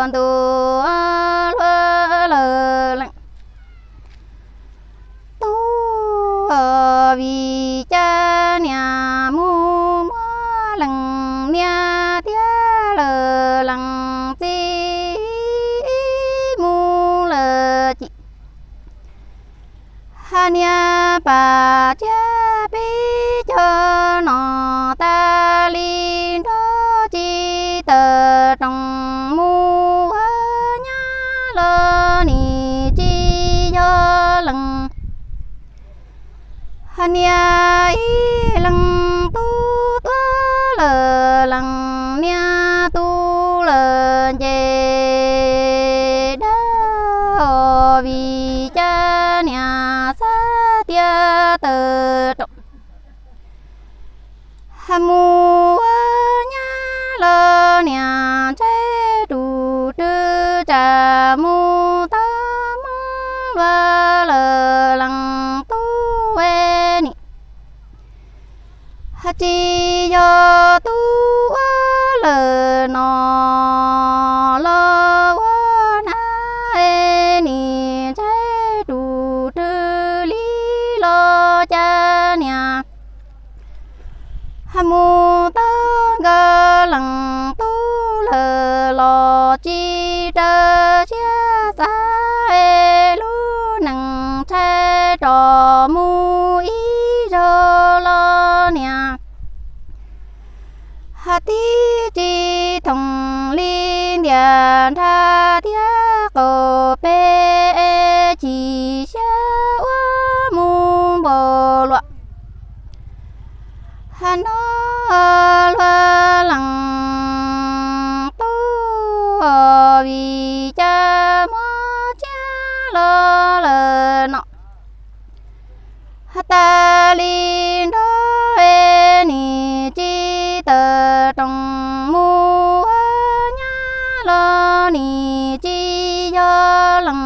ntuj luaj lawm leej tub, vim cas niam mus muab leej niam thiab lawv leej txiv mus lawm ces hab niam pam thiab peb cov no tas li nrog tsis tawm rooj mus ua nyab los nim tsis yog leej. Hab niam ib leeg tub tuab lawm leej niam tub lawm nce dab, vim cas niam xav tias tawm rooj hab mus ua nyab los niam ntshai tus rwg tsam mus tau moo luaj lawm leej tub nim hab tsis yog tub ua lawm no los ua na, nim ntshai tus rwg li los cas niam hab mus tau nkawd leej tub lawm los tsis raws siab xav, lub neej ntshai rov mus ib zaug los niam hab tib tsis thooj li ntiaj nrag thiab qaum peg, chim siab ua mus npaum luaj hab no luaj leej tub, vim cas muab txiav los lawm no hab tas li nrog nim tsis tawm rooj mus ua nyab los nim tsis yog leej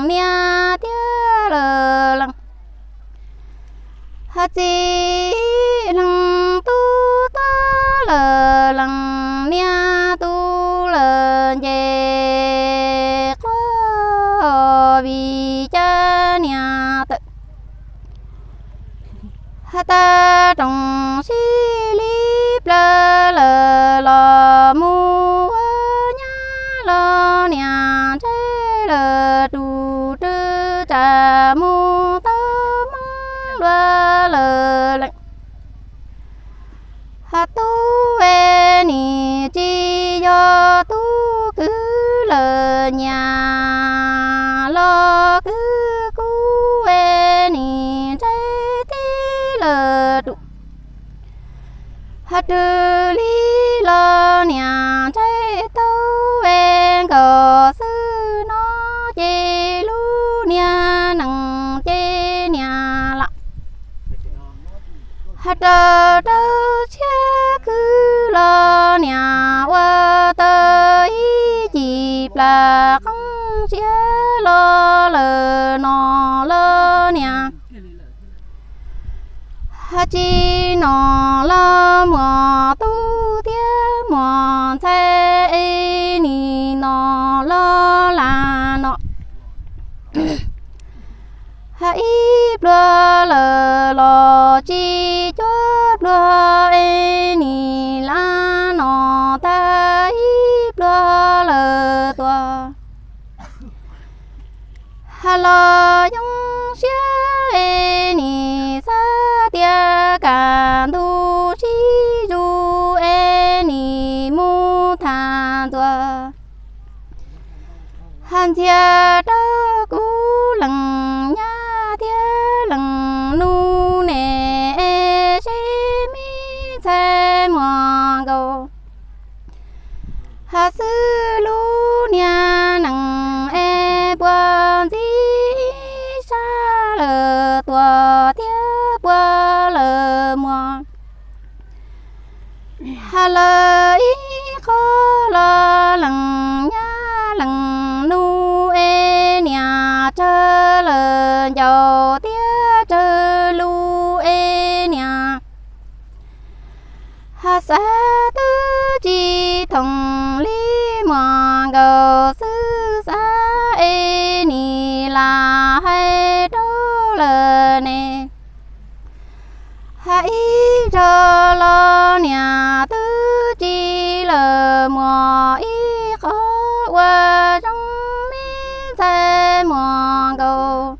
niam thiab lawv leej hab txiv leej tub tuab lawm leej niam tub lawm nce quaj, vim cas niam tawm hab tas rooj sib li plawg lawm los mus ua nyab los niam ntshai lawm tus rwg tsam mus tau moo luaj lawm leej hab tub nim tsis yog tub kwv lawm, nyias los kwv kuv, nim ntshai tib lawm tus hab rwg li los niam ntshai tau, nkaus xwb no ces lub niag neej ces niam lam hab raws rau siab kwv los niam ua tau ib cim plas qoob siab los lawm no los niam hab tsis no los muaj tub thiab muaj ntxhais, nim no los lam no hab ib pluag lawm los tsis cuag pluag, nim lam no tag ib pluag lawm tuaj hab los yoo siab, nim xav tias kaj ntug sib zuj, nim mus tham ntxuav hab ntxias rau kuv leej nyab thiab leej nus ne, seb me ntxhais muaj nkaus hab xwb lub niag neej es puas ntxim sab lawm tuaj thiab puas lawm muaj hab lawm ib qho los leej nyab leej nus es niam tsawg lawm ncaus thiab tsawg lub es niam hab xav twb tsis thooj li muaj Hais ib zaug los niam twb tsis lawm muag ib qho ua zoo me ntxhais muag nkaus.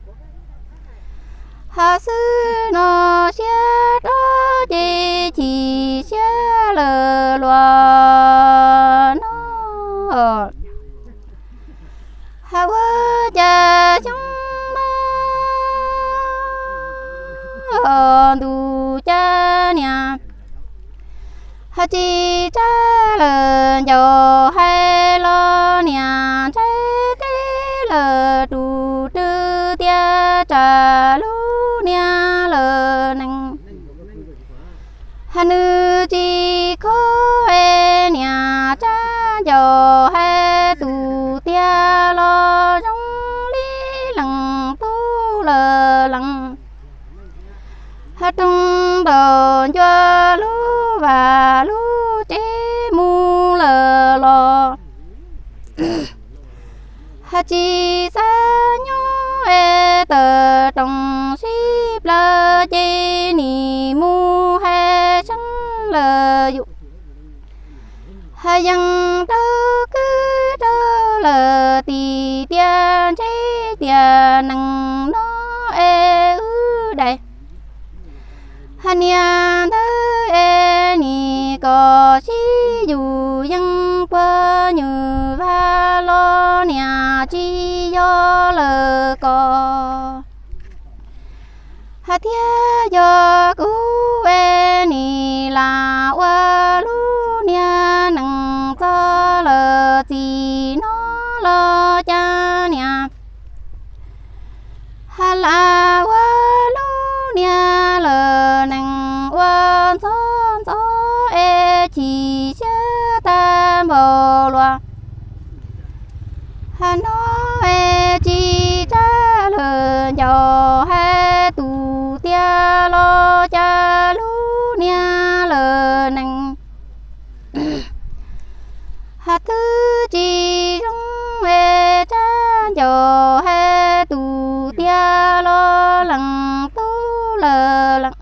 Hais xwb no siab rov ces chim siab lawm luag no. Hais ua cas xyoo no ntuj cas niam hais tsis tsab lawm ncaus hais los niam ntshai teb lawm tus rwg tias tsam lub niag lawm nees. Hais nws tsis khob es niam tsab ncaus hais tus tiag los zoo li leej tub lawm leej. Hais roog ntaus ncua lub vaj lub tsev mus lawm los hais tsis xav nyob es tawm rooj sib plawv ces nim mus hais seeb lawm yus. Hais yeej rau kwv rau lawm tim tias ntshe tias nees no es wb daim. Hais niam ntawd es nim kom sib yus yeej puag nyuj vaj los niam tsis yog lawm ko. Hais thiab yog kuv es nim lam ua lub niag nees txog lawm txim no los cas niam hais lam ua lub niag lawm nees ua ntxov ntxov es chim siab tag npaum luaj. Hais no es tsis tsab lawm ncaus hais tus tiag los cas lub niag lawm nees hais twb tsis zoo es tsab ncaus hais tus tiag los leej tub lawm leej.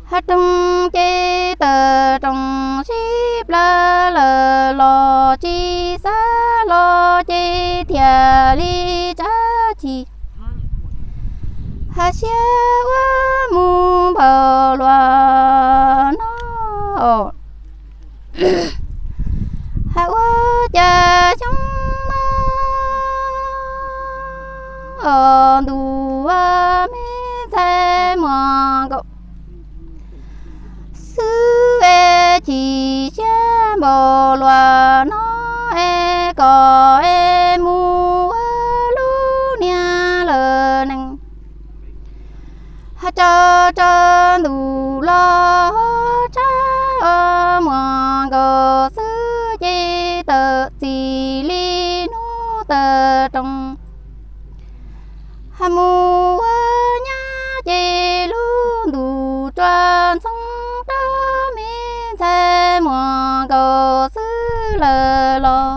Hais roog ces tawm rooj sib plawv lawm los tsis xav los ces thiaj li tsab chim hais siab ua mus npaum luaj no. Hais ua cas xyoo no ntuj me ntxhais muag nkaus xwb es chim siab npaum luaj no es kom es mus ua lub niag lawm nees. Hais tso tso ntuj los tsab muag nkaus xwb ces tawm txim li hnub tawm rooj. Hais mus ua nyab ces lub ntuj ruaj ntxoov rau me ntxhais muag nkaus xwb lawm los.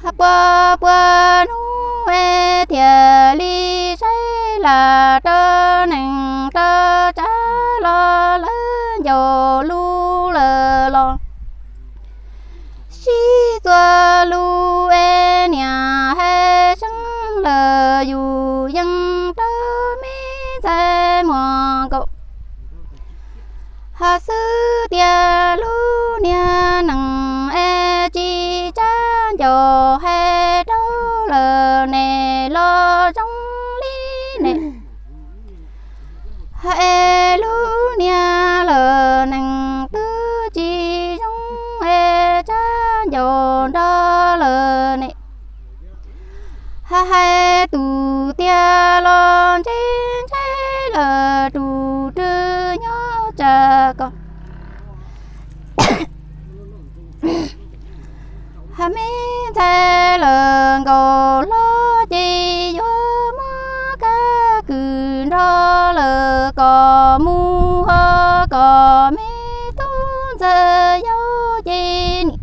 Hais puas puas hnub es thiaj li saib lam rau nees rau tsab los lawv ncaus lub lawm los. Sib txuas lus es niam hais seeb lawm yus yeej rau me ntxhais muag nkaus. Hais xwb tias lub niag nees es tsis tsab ncaus hais rau lawm ne los zoo li ne. Hais es lub niag lawm nees twb tsis zoo es tsab ncaus nrog lawm ne. Hais hais tus tiag los ntse ntse lawm tus rwg nyob tsam ko. Hais me ntxhais lawm nkaus hlob ces yuav muab kab kws nrog lawm kom mus ho kom me tub ntxawm yau ces nim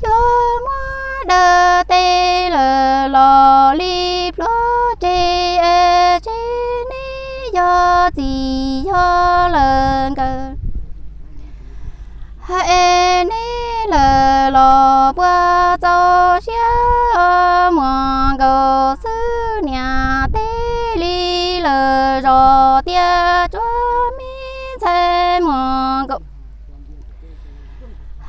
yuav muab dawm tes lawm los li pluav tseg es tseg ne txiv yog lawm nkawd. Hais es neb lawm los puas txaus siab muag nkaus xwb niam, teb li lawm zos tiaj tsuab me ntxhais muag nkaus.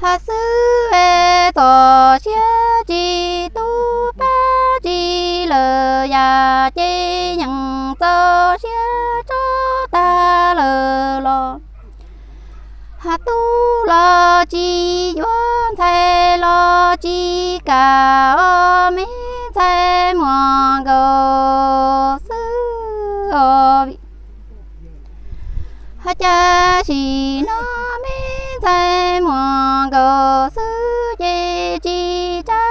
Hais xwb es txaus siab tsis tub pab tsis lawm yam ces yeej txaus siab tso tag lawm los. Hais tub los tsis yuav ntxhais los tsis kam os, me ntxhais muag nkaus xwb os. Hais cas sim no me ntxhais muag nkaus xwb ces tsis tsa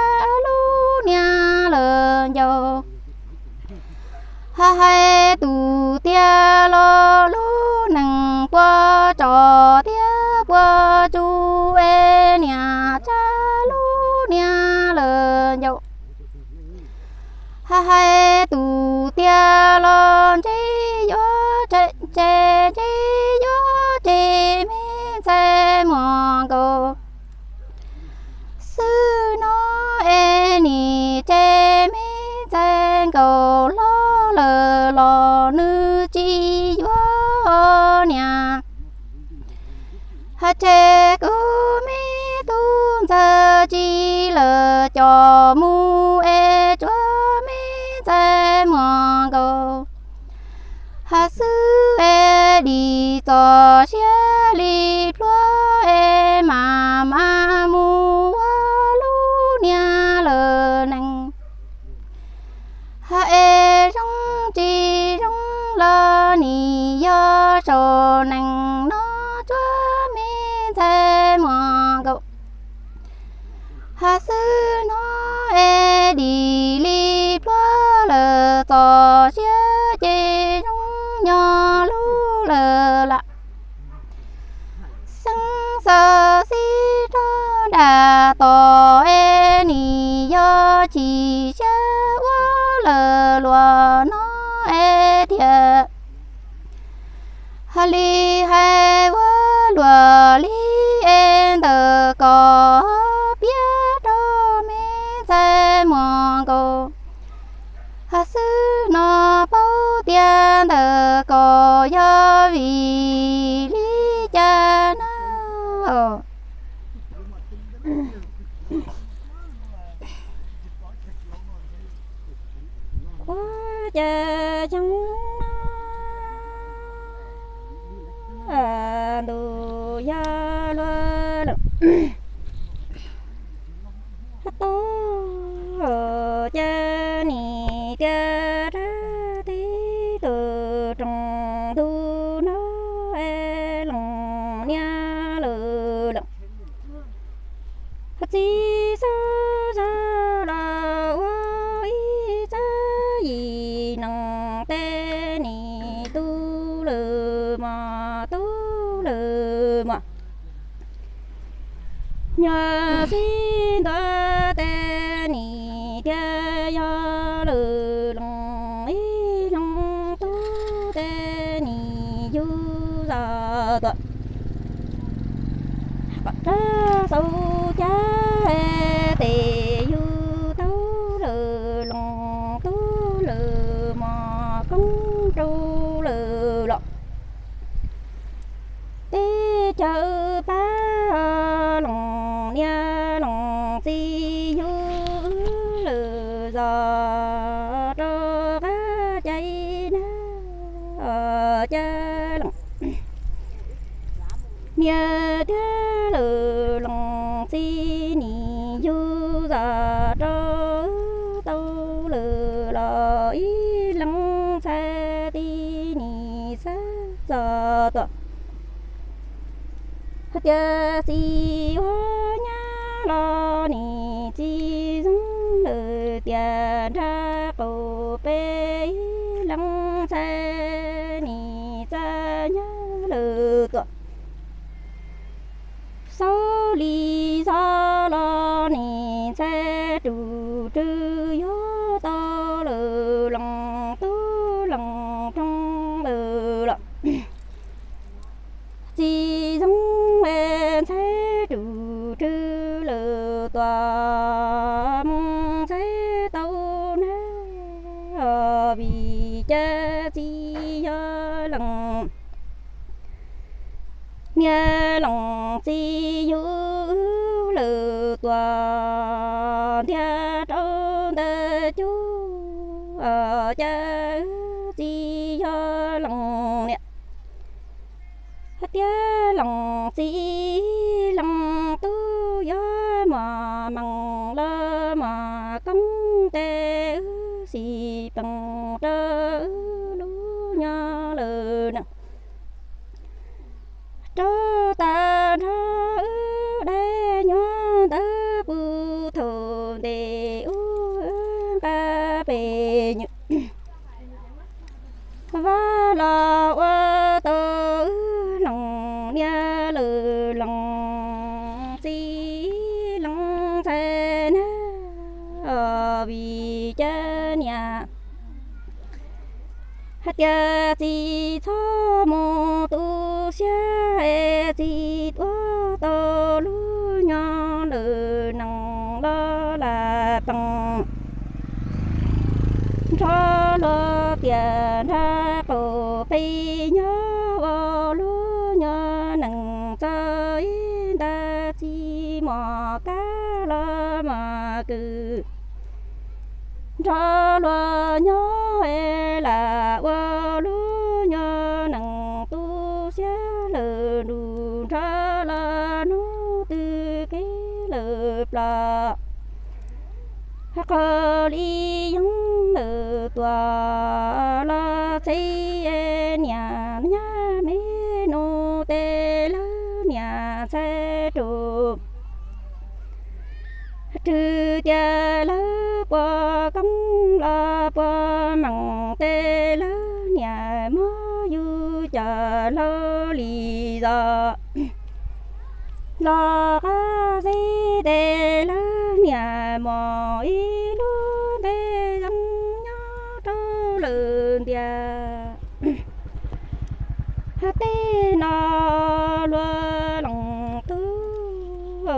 lub niag lawm ncauj. Hais hais tus tiag los lub neej puas tsom thiab puas tsu es niam tsa lub niag lawm ncauj. Hais hais tus tiag los ntshe yuav tseg, ntshe yuav tseg me ntxhais muag nkaus xwb no es nim tseg me ntxhais nkaus hlob lawm los nws tsis yuav niam. Hais tseg kuv me tub ntxawg tsis lawm coj mus es tsuav me ntxhais muag nkaus. Hais xwb es dim txoj sia li plhuav es mam mam mus ua lub niag lawm neej. Hais es zoo tsis zoo los nim yog saum neej no tsuav me ntxhais muag nkaus. Hais xwb no es dim li plhuav lawm txoj sia ces zoo nyob lub lawm lam. Xeeb xav xib rov dag tom es nim yog chim siab ua lawm luag no es tiag. Hais li hais ua luag li es ntawm ko piav rau me ntxhais muag nkaus. Hais xwb no paub tias ntawm ko yog vim li cas na. Ua cas xyoo no ntuj yog luag lawm, tau cas nim tias rab tib tug rooj ntug no es loos niaj lawm lawm. Txiv xub zog los ua ib txab yim neeg tej nim tu lawm mos tu lawm mos. Nyuam xib ntuav tej nim tiag yog lawm loos ib loos tub tej nim yug zog tuaj. Kom rab xauv cab tes yug tau lawm loos tub lawm mos koob rau lawm los. Teb chaws pab loos niam loos txiv yug wb lawm zog rau qab cai na, cab loos niam tiag lawm loos txiv nim yug zog rau wb tau lawm los ib leeg ntxhais tib nim xab zog tuaj. Hais tias txiv ua nyab los nim txiv zoo lawm tias nrag qaum peb ib leeg ntxhais nim txawj nyab lawm tuaj. Xauv li xauv los nim ntxhais tus rwg yuav tau lawm loos tub loos rooj lawm los. Niag Loos txiv yug wb lawm tuaj ntiag rau ntawm cub, cas wb txiv yog Loos niam. Hais tias Loos txiv Loos tub, yuav mos mees los mos koob tes wb xim peem rau wb lub nyuag lawm neej. Rau tag nrho wb daim nyuag ntawv puag thaum ntes ub nqa pem nyuam Vaj los ua tau wb Loos niam lawm Loos txiv Loos ntxhais na, vim cas niam hais tias txiv txhob mus tu siab es txiv tuav tau lub nyuag lawm neej los lam peem nrho hlo tias nrag qaum peb nyob ua lub nyuag neej txog ib nta txiv mos kab los mos kws nrho hlo nyob es lam ua lub nyuag neej tu siab lawm nruj nrho los hnub twg kev lawm plos. Qhov li yoov lawm tuaj los txhais niam nyab me nus tes lawv niam ntxhais rus. Rwg tias lawv puas koob los puas meem tes lawv niam muab yug cov hlau li zos los qab zeb tes lawv niam mos ib lub npe zoo nyob rau lawm ntiag. Hais tej no luag Loos tub,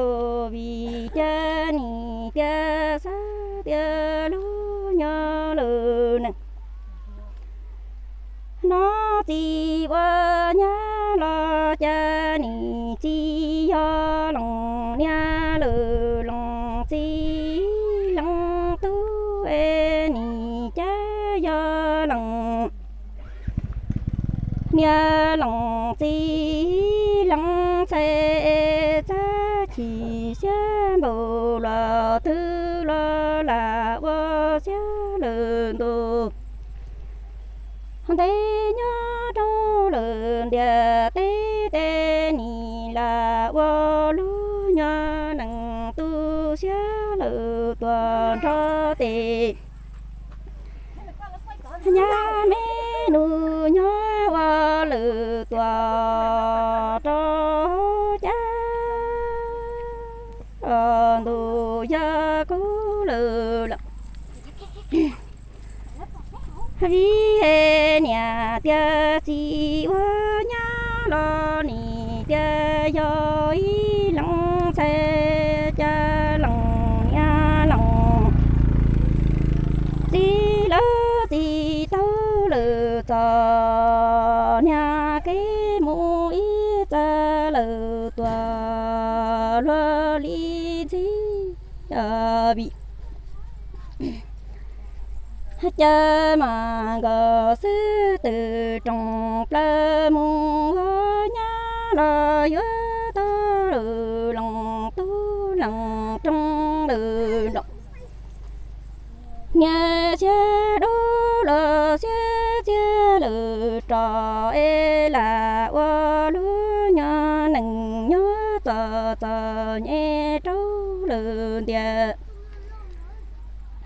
vim cas nim tias xav tias lub nyuag lawm neej no txiv ua nyab los cas nim txiv yog Loos niam lawm Loos txiv Loos tub es nim cas yog Loos niam Loos txiv Loos ntxhais txaj chim siab npaum los twg los lam ua siab lawm ntuj ntev nyob rau lawm ntiag teb tes nim lam ua lub nyuag neej tu siab lawm tuaj nrho tes nyab me nus nyob ua lawm tuaj rau cas ntuj yog kub lawm lawm. Vim niam tias txiv ua nyab los nim tias yog ib Loos ntxhais cas Loos niam Loos txiv lawv txiv tau lawm txom nyem kev mus ib txaj lawm tuaj luag li ntxhi vim cas mas nkawd xwb twb roos plaws mus ua nyab los yuav tau lawm Loos tub Loos roos lawm Loos niam xiab dub los xiab txiag lawm rov es lam ua lub nyuag neej nyob txom txom nyem rau lawm ntiag.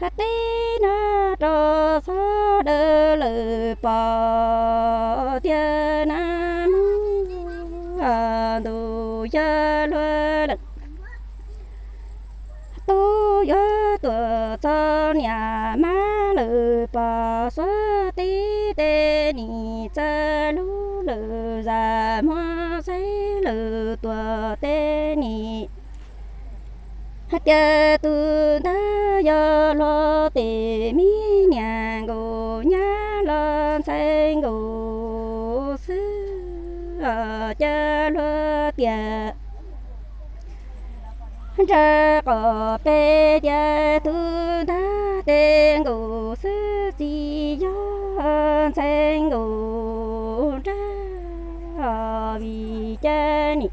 Hais teb nag rau xob daws lawm pom tiag nag hmo ntuj yog luag lawm tub yuav tuaj txog niam mas lawm pom xuab teb tes nim txawj lub lawm zam muag xeeb lawm tuaj tes nim hais tias tus ntawd yog luag tes me niam nkaus nyab los ntxhais nkaus Cov hluas tias nrag qom peb tias tub ntag, tes nkaus xwb txiv yog ntxhais nkaus nrag, vim cas nim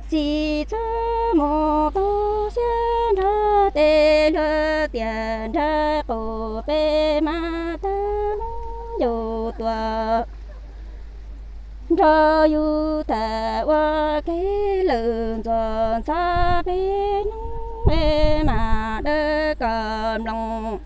txiv txhob mus tau siab nrog tes hluas tias nrag qom peb mas tag lub ncaus tuaj nrog yus tham ua ke lawm ntxuav ntxhov peb hnub es mam dawb kom mloog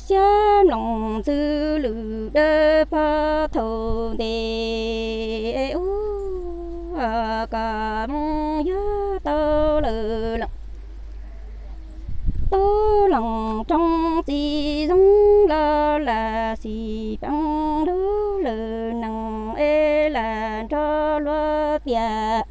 siab mloog ntxwv lwm dawb paug thaum ntev ub kom mus yog tau lawm los tub loos roog txiv zoo los lam xis peem lub lawm nees es lam nrog luag tias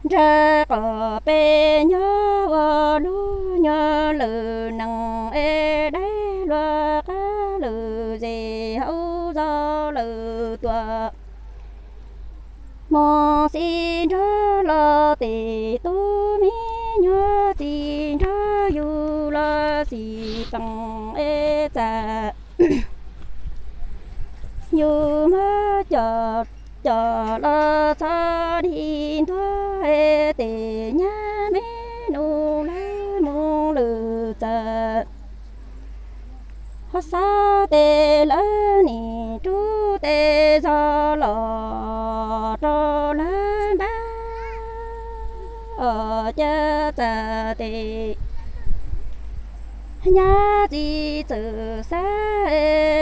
nrag qom peb nyob ua lub nyuag lawm nees es daim luag qab lawm zes hauv zos lawm tuaj mus xis nrog los tes tub me nyuam txiv nrog yus los xis peem es txawm yus muab cov cov los txhob dig ntuag es tes nyab me nus lawv mus lwm txawm ho xav tes lawv nim rub tes zog los rau lawv npab os cas txawm tes nyab txiv txawm xav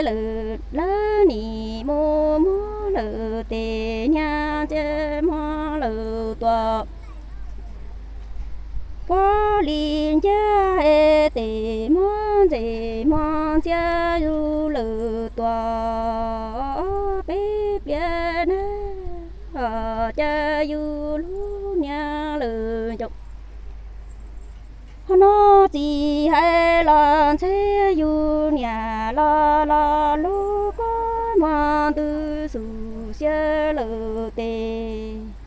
lawm lawv nim mus muab lawm tes niag ntxhiab muab lawm tuaj puab li nciab es tes muab ntxes muab ntxiab yus lawm tuaj peb pliag na os cas yus lub niag lawm ncaus ho no txiv hais los ntxheb yus niam los los lub kua muag ntws xum xiab lawm tes